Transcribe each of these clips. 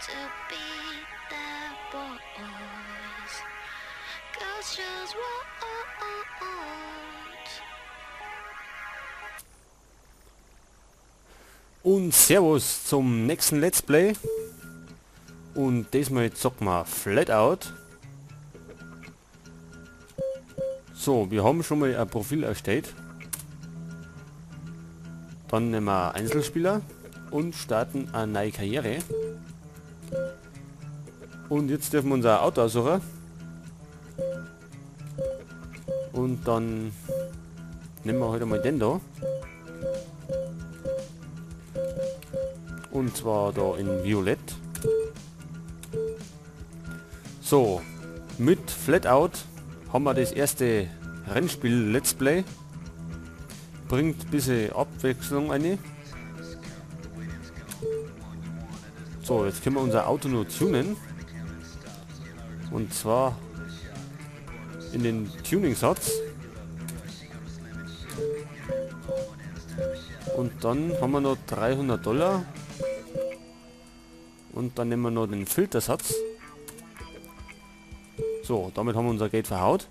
To beat the boys. Girls just want. Und Servus zum nächsten Let's Play. Und diesmal zocken wir Flatout. So, wir haben schon mal ein Profil erstellt. Dann nehmen wir Einzelspieler und starten eine neue Karriere. Und jetzt dürfen wir unser Auto aussuchen. Und dann nehmen wir heute mal den da. Und zwar da in Violett. So, mit Flatout haben wir das erste Rennspiel Let's Play. Bringt ein bisschen Abwechslung eine. So, jetzt können wir unser Auto nur tunen. Und zwar in den Tuning-Satz. Und dann haben wir noch 300 $. Und dann nehmen wir noch den Filtersatz. So, damit haben wir unser Geld verhaut.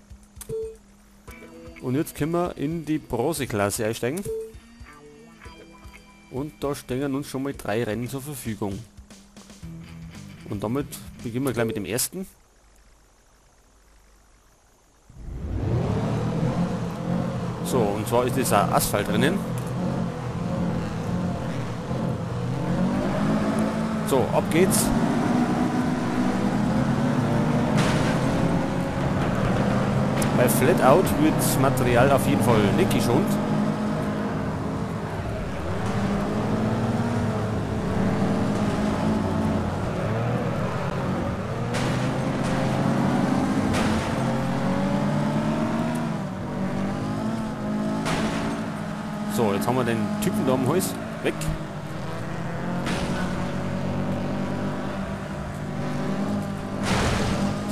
Und jetzt können wir in die Bronzeklasse einsteigen. Und da stehen uns schon mal 3 Rennen zur Verfügung. Und damit beginnen wir gleich mit dem ersten. So, und zwar ist das ein Asphaltrennen. So, ab geht's. Bei Flatout wird das Material auf jeden Fall nicht geschont. So, jetzt haben wir den Typen da am Hals. Weg.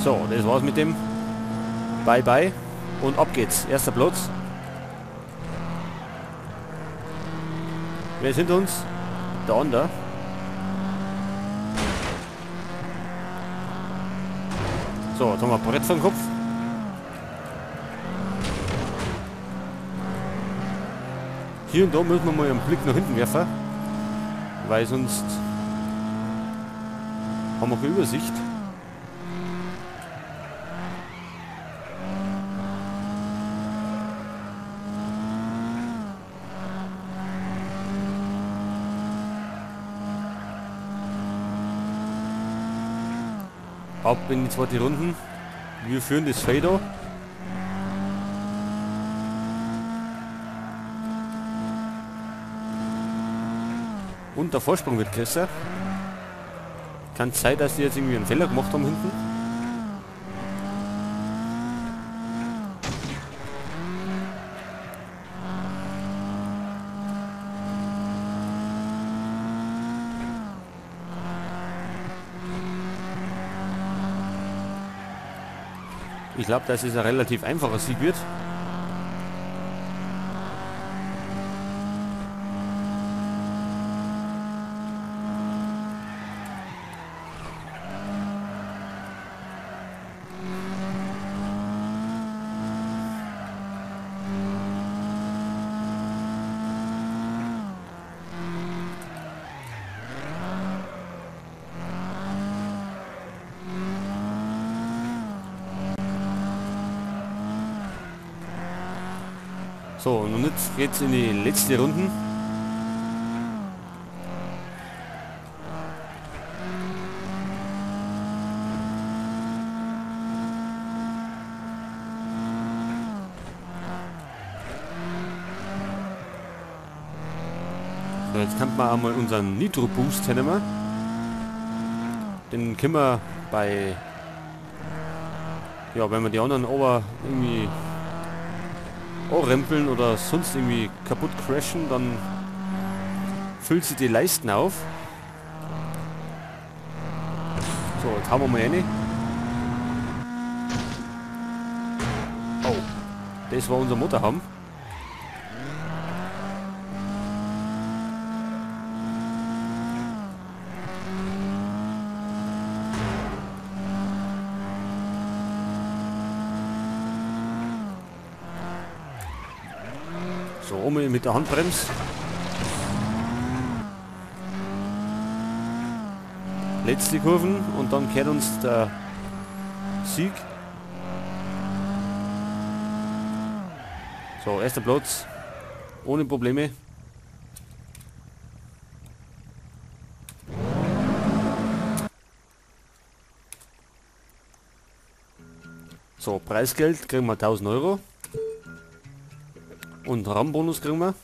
So, das war's mit dem. Bye bye. Und ab geht's. Erster Platz. Wer sind uns? Der Ander. So, jetzt haben wir ein Brett vom Kopf. Hier und da müssen wir mal einen Blick nach hinten werfen, weil sonst haben wir keine Übersicht. Ab in die zweite Runde. Wir führen das Feld da. Und der Vorsprung wird größer. Kann es sein, dass die jetzt irgendwie einen Fehler gemacht haben hinten? Ich glaub, dass es ein relativ einfacher Sieg wird. So, und jetzt geht's in die letzte Runde. So, jetzt kann man einmal unseren Nitro Boost nehmen. Den können wir bei, ja, wenn wir die anderen aber irgendwie anrempeln oder sonst irgendwie kaputt crashen, dann füllt sie die Leisten auf. So, jetzt haben wir mal eine. Oh, das war unser Motorhaum. So, um mit der Handbremse. Letzte Kurven und dann kehrt uns der Sieg. So, erster Platz. Ohne Probleme. So, Preisgeld kriegen wir 1000 Euro. Und RAM-Bonus kriegen wir.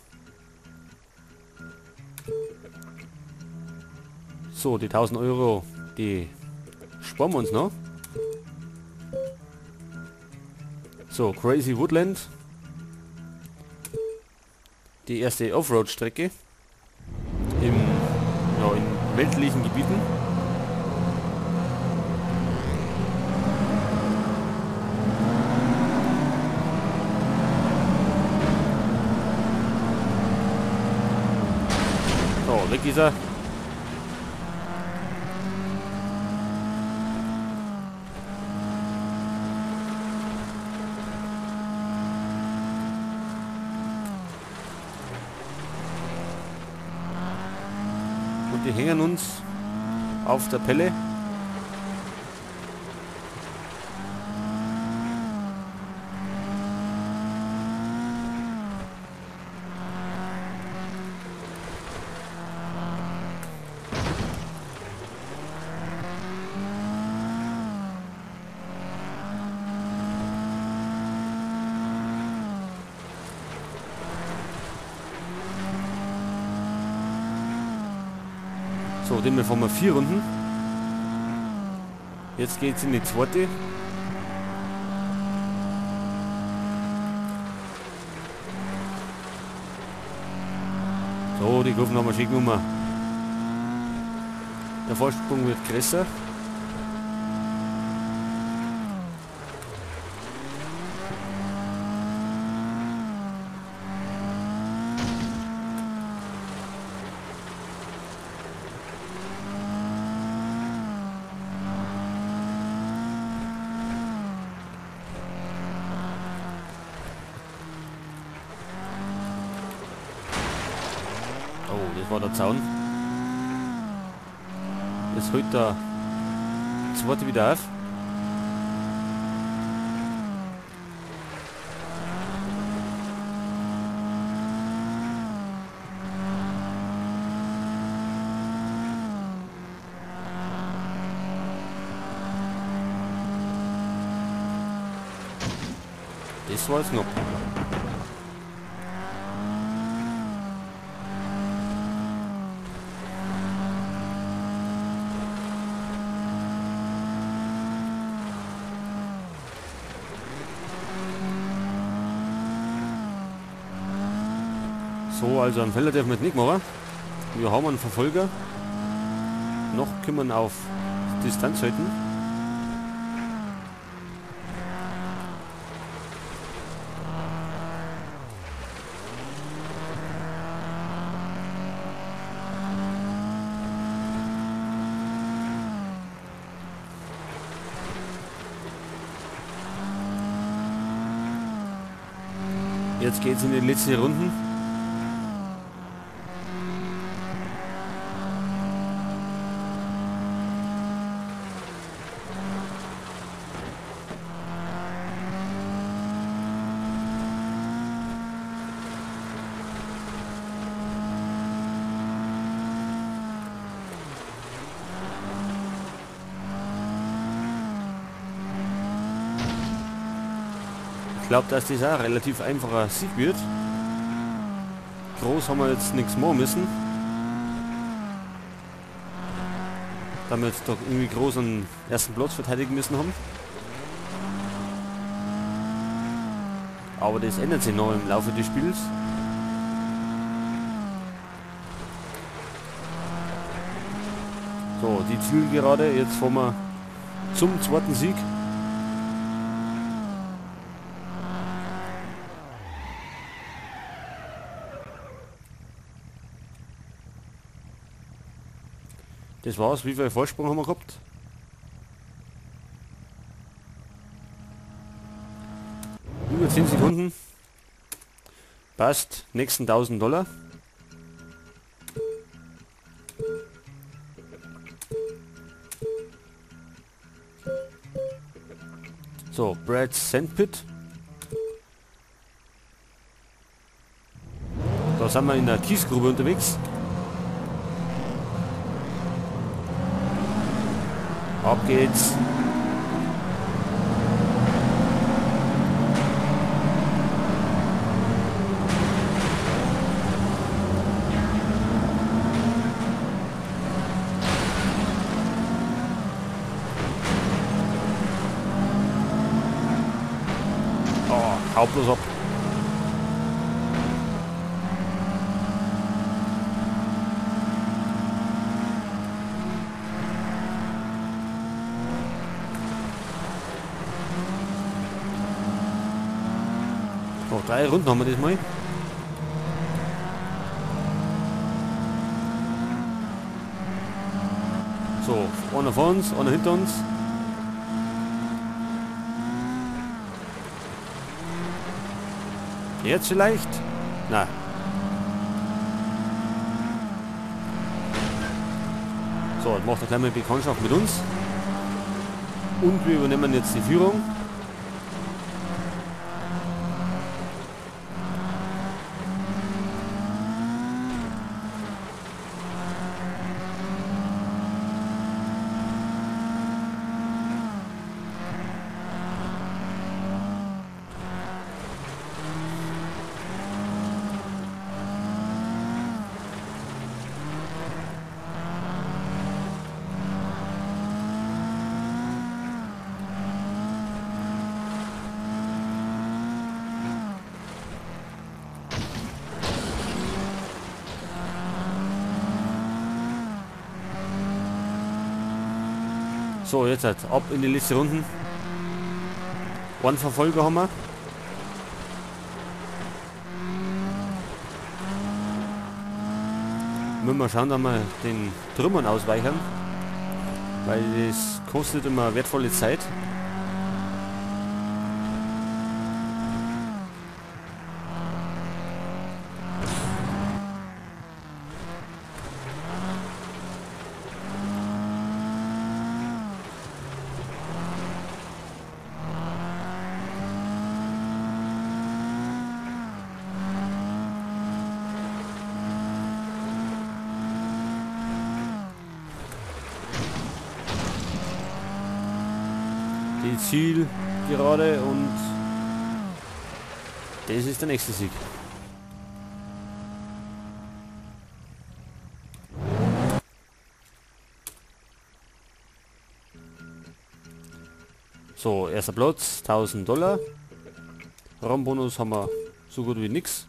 So, die 1000 Euro, die sparen wir uns noch. So, Crazy Woodland. Die erste Offroad-Strecke. In weltlichen Gebieten. So, weg ist er. Und die hängen uns auf der Pelle. So, den wir fahren wir 4 Runden. Jetzt geht's in die zweite. So, die Kurven haben wir schön genommen. Der Vorsprung wird größer. Oh, das war der Zaun. Jetzt holt der zweite wieder auf. Das war jetzt noch. So, also einen Fehler dürfen wir jetzt nicht machen. Wir haben einen Verfolger. Noch können wir auf Distanz halten. Jetzt geht's in die letzte Runden. Ich glaube, dass das auch ein relativ einfacher Sieg wird. Groß haben wir jetzt nichts machen müssen. Da wir jetzt doch irgendwie groß einen ersten Platz verteidigen müssen haben. Aber das ändert sich noch im Laufe des Spiels. So, die Zielgerade. Jetzt fahren wir zum zweiten Sieg. Das war's. Wie viel Vorsprung haben wir gehabt? Über 10 Sekunden. Passt. Nächsten 1000 Dollar. So, Brad Sandpit. Da sind wir in der Kiesgrube unterwegs. Ab geht's. Oh, hau bloß ab. So, 3 Runden haben wir das mal. So, einer vor uns, einer hinter uns. Jetzt vielleicht? Na. So, jetzt macht er gleich mal Bekanntschaft mit uns. Und wir übernehmen jetzt die Führung. So, jetzt halt ab in die letzte Runden. Einen Verfolger haben wir. Müssen wir schauen, dass wir den Trümmern ausweichen. Weil das kostet immer wertvolle Zeit. Die Zielgerade und das ist der nächste Sieg. So, erster Platz, 1000 Dollar. Raumbonus haben wir so gut wie nix.